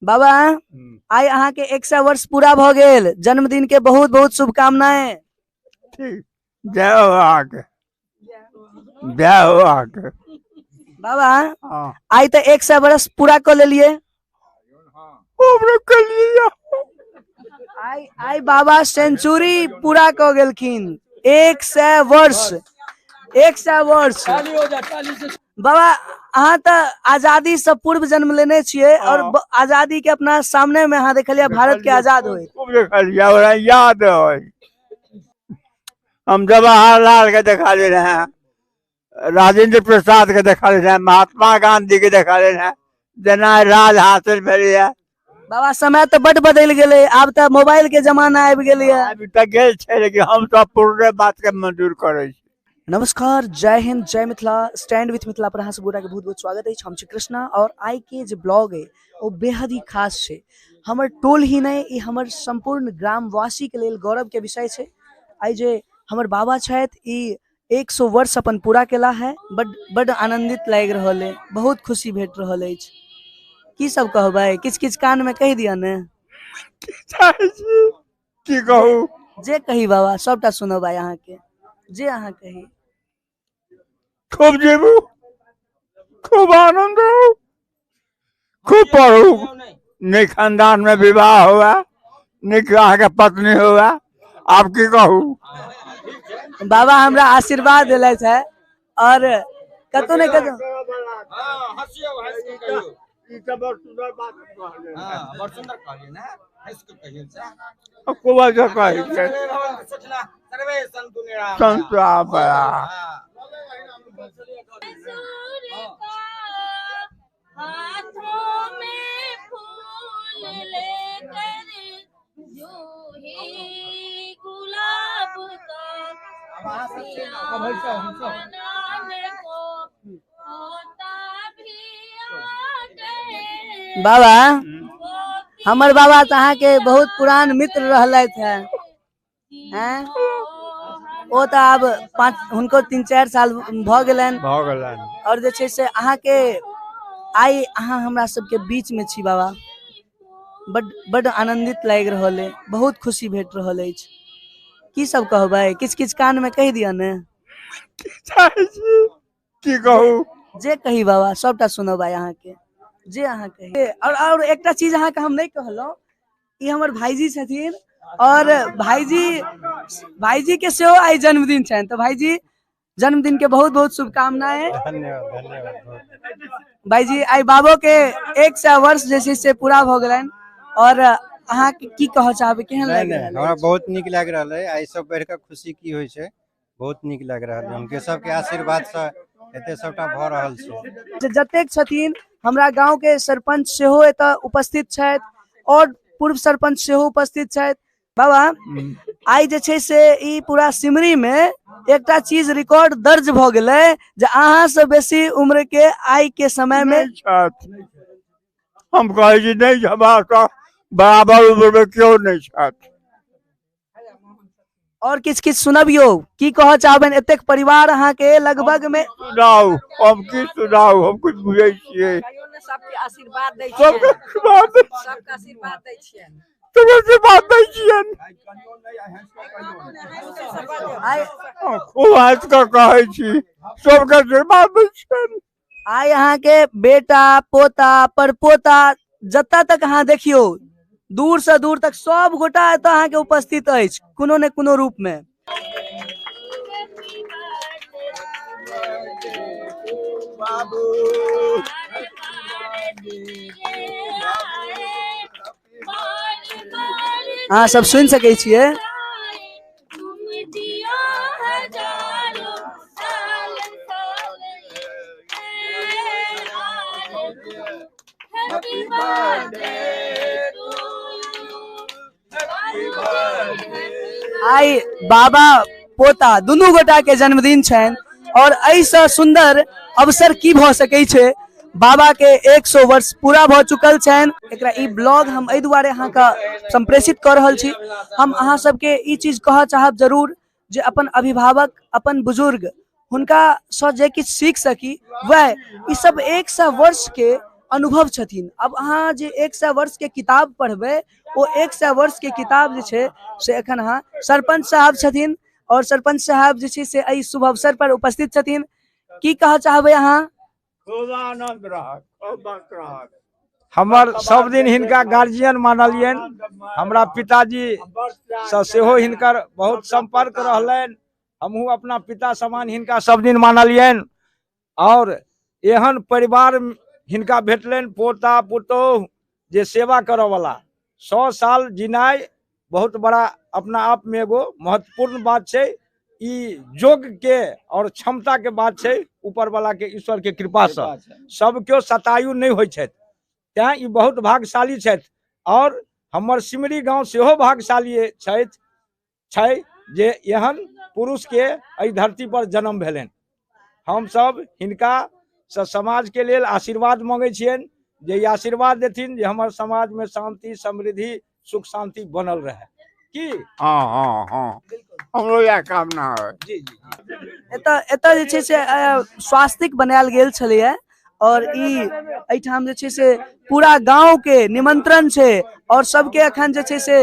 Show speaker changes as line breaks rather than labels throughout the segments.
बाबा आइ अहाँ के 100 वर्ष पूरा भ गेल, जन्मदिन के बहुत बहुत शुभकामनाएं।
ठीक, जय हो अहाँके, जय हो अहाँके।
बाबा
हाँ।
आइ तऽ 100 वर्ष पूरा कऽ लेलिए।
हमरो कलिए।
आइ बाबा सेंचुरी पूरा कऽ गेलखिन, 100 वर्ष, 100 वर्ष। बाबा अहाँ तऽ आजादी से पूर्व जन्म लेने छियै और
हाँ।
आजादी के अपना सामने में अहाँ देखलियै भारत के आजाद होइत।
खूब देखलियै, हमरा याद है। हम जवाहरलाल के देखा ले हैं, राजेंद्र प्रसाद के देखा ले हैं, महात्मा गांधी के देखा ले हैं, जेना राज हासिल भेलैया।
बाबा समय तऽ बड बदलि गेलै, आब तऽ मोबाइल के जमाना आबि गेलैया।
आबि तऽ गेल छै, लेकिन हम सब पुरने बात के मंजूर करै छी।
नमस्कार, जय हिंद, जय मिथिला। स्टैंड विथ मिथिला पर अहाँ सब गोटा के बहुत बहुत स्वागत अछि। हम छी कृष्णा और आइ के जे ब्लॉग है ओ बेहद ही खास छै। हमर टोल ही नहि, ई हमर संपूर्ण ग्रामवासी के लेल गौरव के विषय छै। आइ जे हमर बाबा छथि ई 100 वर्ष अपन पूरा केला है। बड बड आनंदित लागि रहल है, बहुत खुशी भेट रहल अछि। की सब कहबै, किछ किछ कान में कहि दिअ ने।
की कहू?
जे कही बाबा सबटा सुनब आइ अहाँके, जे अहाँ कही।
खूब जीबू, खूब आनंद रहू, खूब पढ़ू। नहीं खानदान में विवाह हुआ, नहीं अहाँके पत्नी हुआ, आब की कहू?
बाबा हमरा आशीर्वाद देलथि है और कतौ ने कतौ।
ई तऽ बड़ सुन्दर बात कहलियै।
हाँ, बड़ सुन्दर कहलियै ने, हँसि कऽ कहियौ से।
कोबा जे कहै छै।
सर्वे भवन्तु सुखिनः, सर्वे सन्तु निरामयाः।
सन्तु निरामयाः।
हाँ।
हाथों में फूल लेकर जूही गुलाब का बनाने को होता भी आ गए।
बाबा हमर बाबा तऽ अहाँके बहुत पुरान मित्र रहलथि हैं, हैं? ओ तऽ आब पाँच, हुनको 3-4 साल भऽ गेलनि।
भऽ गेलनि।
और जे छै से अहाँके आइ अहाँ हमरा सबके बीच में छी बाबा, बड बड आनंदित लागि रहल है, बहुत खुशी भेट रहल अछि। की सब कहबै, किछ किछ कान में कहि दिअ ने।
की कहू?
जे कही बाबा सबटा सुनब आइ अहाँके, जे अहाँ कही। और एकटा चीज अहाँके हम नहि कहलहुँ, ई हमर भाईजी छथिन और भाईजी के सेहो आइ जन्मदिन छनि, तऽ भाईजी जन्मदिन के बहुत बहुत शुभकामनाएं।
धन्यवाद, धन्यवाद बहुत।
भाईजी आइ बाबो के 100 वर्ष जे छै से पूरा भऽ गेलनि और अहाँ के की कहऽ चाहबै, केहन
नहि,
लागि
नहि,
रहल
हमरा
अछि?
बहुत नीक लागि रहल है। आइ सब बढ़ि कऽ खुशी की होइ छै, बहुत नीक लागि रहल है। हुनके सबके आशीर्वाद से एते सबटा भऽ रहल छै।
जे जतेक छथिन हमरा गाँव के सरपंच सेहो एतऽ उपस्थित छथि और पूर्व सरपंच सेहो उपस्थित छथि। बाबा आइ जे छै से ई पूरा सिमरी में एकटा चीज रिकॉर्ड दर्ज भऽ गेलै जे अहाँ से बेसी उम्र के आइ के समय में
नहि छथि। हम कहै छी नहि, हमरा सँ बराबर उम्र में केओ नहि छथि।
और किछ किछ सुनबियौ, की कहऽ चाहबनि? एतेक परिवार अहाँके लगभग में।
सुनाउ, हम की सुनाउ, हम कुछ बुझै छियै।
सबके आशीर्वाद दै
सबके
छियनि।
आशीर्वाद दै छियनि।
सबके आशीर्वाद दै छियनि।
सबके आशीर्वाद दै छियनि।
आइ
खूब हँसि कऽ कहै छी, सबके आशीर्वाद दै छियनि।
आइ अहाँके बेटा पोता परपोता जतऽ तक अहाँ देखियौ दूर से दूर तक सब गोटा एतऽ अहाँके उपस्थित अछि कोनो ने कोनो रूप में। अहाँ सब सुनि सकै छियै। आइ बाबा पोता दुनू गोटा के जन्मदिन छनि और एहिसँ सुन्दर अवसर की भऽ सकै छै। बाबा के 100 वर्ष पूरा भऽ चुकल छनि। एकरा ई ब्लॉग हम एहि दुआरे अहाँके सम्प्रेषित कऽ रहल छी। हम अहाँ सबके ई चीज कहऽ चाहब जरूर जे अपन अभिभावक अपन बुजुर्ग हुनका सँ जे किछु सीख सकी वएह ई सब 100 वर्ष के अनुभव छथिन। आब अहाँ जे 100 वर्ष के किताब पढ़बै, ओ 100 वर्ष के किताब जे छै से एखन अहाँ सरपंच साहब छथिन और सरपंच साहब जे छै से एहि शुभ अवसर पर उपस्थित छथिन। की कहऽ चाहबै अहाँ?
खूब आनंद रहत, खूब मस्त रहत।
हमर सब दिन हिनका गार्जियन मानलियनि। हमरा पिताजी सँ सेहो हिनकर बहुत सम्पर्क रहलनि। हमहूँ अपना पिता समान हिनका सब दिन मानलियनि और एहन परिवार हिनका भेटलनि, पोता पुतोहु जे सेवा करऽवला। 100 साल जिनाइ बहुत बड़ा अपना आप में एगो महत्वपूर्ण बात छै। ई योग के और क्षमता के बात छै, ऊपर वाला के ईश्वर के कृपा से सब केओ शतायु नहीं होइ छथि, तैं ई बहुत भाग्यशाली छथि। और हमर सिमरी गांव सेहो भाग्यशाली छथि छै जे एहन पुरुष के एहि धरती पर जन्म भेलनि। हम सब हिनका से समाज के लेल आशीर्वाद मांगै छियनि जे ई आशीर्वाद देथिन जे हमर समाज में शांति समृद्धि सुख शांति बनल रहे। की
हाँ हाँ हाँ, हमरो इएह कामना है।
जी जी।
एतऽ एतऽ जे छै से स्वास्तिक बनायल गेल छलैया और ई एहिठाम जे छै से पूरा गांव के निमंत्रण छै और सबके अखन जे छै से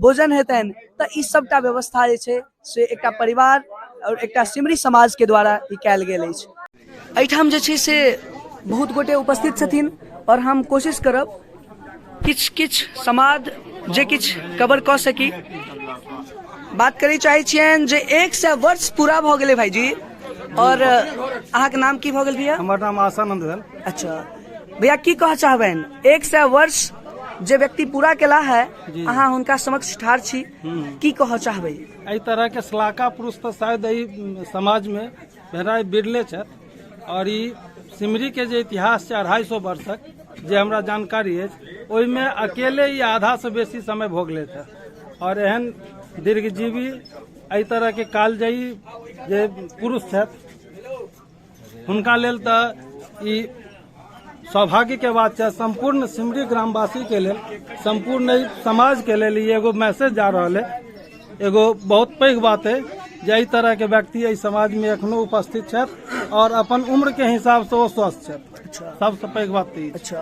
भोजन हेतनि। तऽ ई सबटा व्यवस्था जे छै से एकटा परिवार और एकटा सिमरी समाज के द्वारा ई कयल गेल अछि। एहिठाम जे छै से बहुत गोटे उपस्थित छथिन और हम कोशिश करब किछु किछु समाद जे किछु कवर कऽ सकी। बात करै चाहै छियनि जे 100 वर्ष पूरा भऽ गेलै भाईजी, और अहाँके नाम की भऽ गेल भैया?
हमर नाम आशानंद भेल।
अच्छा भैया, की कहऽ चाहबनि? 100 वर्ष जे व्यक्ति पूरा केला है, अहाँ हुनका समक्ष ठाढ़ छी, की कहऽ चाहबै?
एहि तरहके शलाका पुरुष तऽ शायद एहि समाजमे भेनाइ बिरले छथि। और ई सिमरी के जे इतिहास छै 250 वर्षक जे हमरा जानकारी अछि, ओहिमे अकेले ई आधा से बेसी समय भोगले थे। और एहन दीर्घजीवी एहि तरह के कालजयी जे पुरुष छथि हुनका लेल तऽ ई सौभाग्य के बात छै। संपूर्ण सिमरी ग्रामवासी के लेल, संपूर्ण समाज के लेल ई एगो मैसेज जा रहल है, एगो बहुत पैघ बात है जे एहि तरह के व्यक्ति एहि समाज में एखनो उपस्थित छथि और अपन उम्र के हिसाब से ओ स्वस्थ छथि।
अच्छा।
सबसे पैघ बात तऽ ई छै।
अच्छा,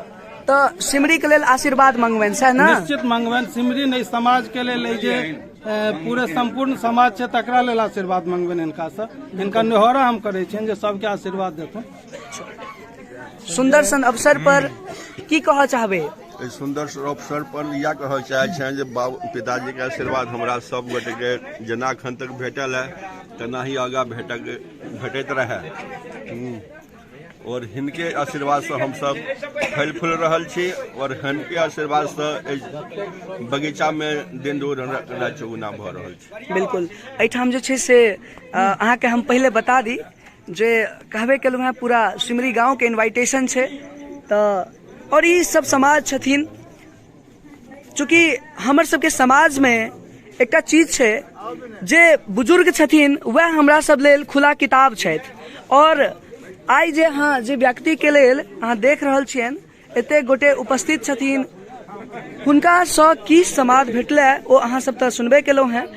तऽ सिमरी के लेल आशीर्वाद मंगबनि सएह ने?
निश्चित मंगबनि। सिमरी नहि, समाज के लेल, ई जे पूरे संपूर्ण समाज छै तकरा लेल आशीर्वाद मंगबनि हिनका से। हिनका नेहोरा हम करै छियनि जे सबके आशीर्वाद देथुन।
सुंदर सन अवसर पर की कहऽ चाहबै?
एहि सुन्दर अवसर पर इएह कहऽ चाहै छियनि जे बाबू पिताजीके आशीर्वाद हमरा सब गोटेके जेना एखन तक भेटल है तेना ही आगाँ भेटैत रहए। और हिनके आशीर्वादसँ हमसब फल फूल रहल छी और हिनके आशीर्वादसँ एहि बगीचामे दिन राति चौगुना भऽ रहल छै।
बिल्कुल, एहिठाम जे छै से अहाँके हम पहिले बता दी जे कहबे केलहुँ हेँ पूरा सिमरी गाँवके इन्वाइटेशन छै। तऽ और ई सब समाज छथिन, चूँकि हमर सबके समाजमे एकटा चीज छै जे बुजुर्ग छथिन वएह हमरा सब लेल खुला किताब छथि। और आइ जे अहाँ जे व्यक्तिके लेल अहाँ देख रहल छियनि एतेक गोटे उपस्थित छथिन, हुनकासँ की समाद भेटलै ओ अहाँ सब तऽ सुनबे केलहुँ हेँ।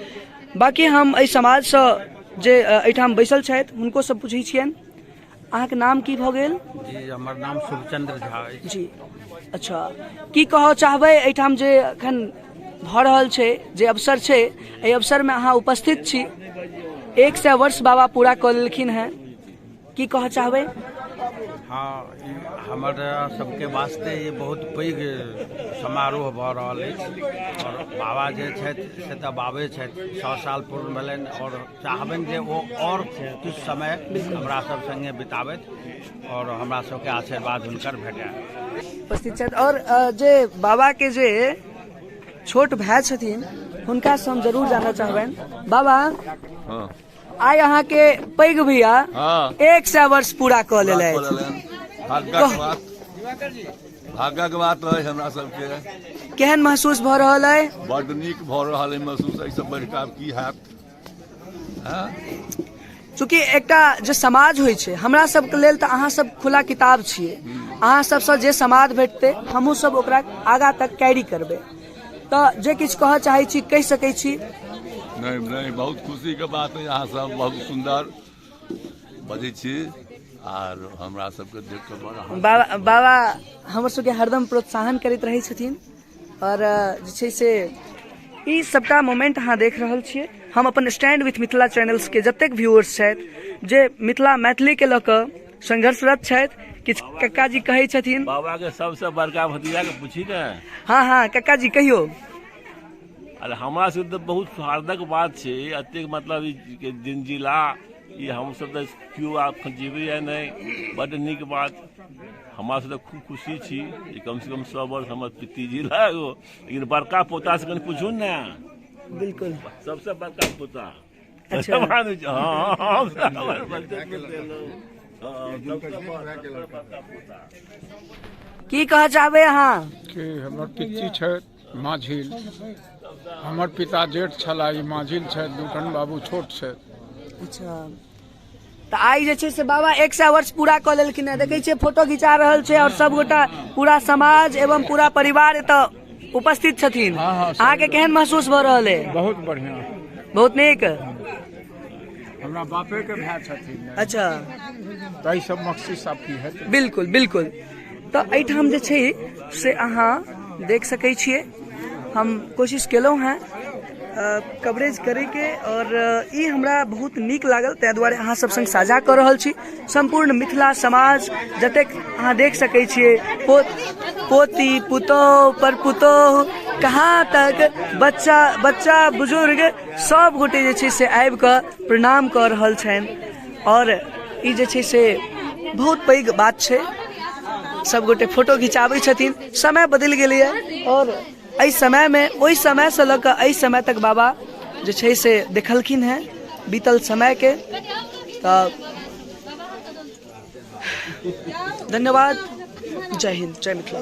बाँकी हम एहि समाजसँ जे एहिठाम बैसल छथि हुनको से पूछै छियनि। अहाँके नाम की भऽ गेल?
जी, हमर नाम शुभचंद्र झा अछि।
जी अच्छा, की कहऽ चाहबै एहिठाम जे एखन भऽ रहल छै, जे अवसर छै, एहि अवसरमे अहाँ उपस्थित छी, 100 वर्ष बाबा पूरा कऽ लेलखिन हेँ, की कहऽ चाहबै?
हाँ, ई हमर सबके वास्ते ई बहुत पैघ समारोह भऽ रहल अछि और बाबा जे छथि से तऽ बाबे छथि, 100 साल पूर्ण भेलनि और चाहबनि जे ओ और किछु समय हमरा सब संगे बिताबथि और हमरा सबके आशीर्वाद हुनकर भेटय।
उपस्थित छथि और जे बाबा के जे छोट भाय छथिन हुनका से हम जरूर जानऽ चाहबनि। बाबा,
हाँ।
आइ अहाँके पैघ भैया 100 वर्ष पूरा कऽ लेलथि।
भाग्यक बात है हमरा सबके।
केहन महसूस भऽ रहल अइ?
बड्ड नीक भऽ रहल अइ महसूस, एहिसँ बढ़िकऽ आब की हैत।
चूँकि एकटा जे समाज होइ छै हमरा सबके लेल तऽ अहाँ सब खुला किताब छियै, अहाँ सबसँ जे समाद भेटतै हमहूँ सब ओकरा आगाँ तक कैरी करबै। तऽ जे किछु कहऽ चाहै छी कहि सकै छी।
नहीं नहीं, बहुत खुशी के बात है, अहाँ सब बहुत सुंदर बजै छी। आर हमरा सबके देख कऽ बड़ हर्ष।
बाबा बाबा हमर सबके हरदम प्रोत्साहन करैत रहै छथिन आओर जे छै से ई सबटा मोमेंट अहाँ देख रहल छियै। हम अपन स्टैंड विथ मिथिला चैनल्सके जतेक व्यूअर्स छथि जे मिथिला मैथिलीके लऽ कऽ संघर्षरत छथि, किछु कक्का जी कहै छथिन।
बाबा के सबसे बड़का भतीजा के पूछी ने।
हाँ हाँ कक्का जी कहियो।
अरे हमरा सब तऽ बहुत सौहार्दक बात छै, एतेक मतलब ई के दिन जिला ई हम सब तऽ केओ आब जीबै या नहि, बड्ड नीक बात। हमरा सब तऽ खूब खुशी छी जे कम से कम 100 वर्ष हमर पित्ती जिला एगो, लेकिन बड़का पोता से कनि पूछू ने।
बिल्कुल
सबसे बड़का पोता।
अच्छा।
हाँ, हम सब हमर बच्चे के देलहुँ। हाँ, सबसे बड़का पोता।
की कहऽ चाहबै अहाँ?
कि हमर पित्ती छथि माझिल, हमर पिता जेठ छलाह, ई माझिल छथि, लूटन बाबू छोट छथि।
अच्छा, तऽ आइ जे छै से बाबा 100 वर्ष पूरा कऽ लेलखिन हेँ। देखै छियै फोटो घिचा रहल छै आओर सबगोटा पूरा समाज एवं पूरा परिवार एतऽ उपस्थित छथिन। अहाँके केहन महसूस भऽ रहल है?
बहुत बढ़िया,
बहुत नीक।
हमरा बापे के भाय छथिन।
अच्छा,
ताहि सब मकसी साफी है।
बिल्कुल बिल्कुल। तऽ एहिठाम जे छै से अहाँ देख सकै छियै, हम कोशिश केलहुँ हेँ कवरेज करैके और ई हमरा बहुत नीक लागल, ताहि दुआरे अहाँ सब संग साझा कऽ रहल छी। सम्पूर्ण मिथिला समाज जतेक अहाँ देख सकै छियै, पोती पुतोह पर पुतोह कहाँ तक बच्चा बच्चा बुजुर्ग सब गोटे जे छै से आबि कऽ प्रणाम कऽ रहल छनि और ई जे छै से बहुत पैघ बात छै। सब गोटे फोटो घिचाबै छथिन। समय बदलि गेलैए और एहि समयमे ओहि समयसँ लऽ कऽ एहि समय तक बाबा जे छै से देखलखिन हेँ बीतल समयके। तऽ धन्यवाद, जय हिंद, जय मिथिला।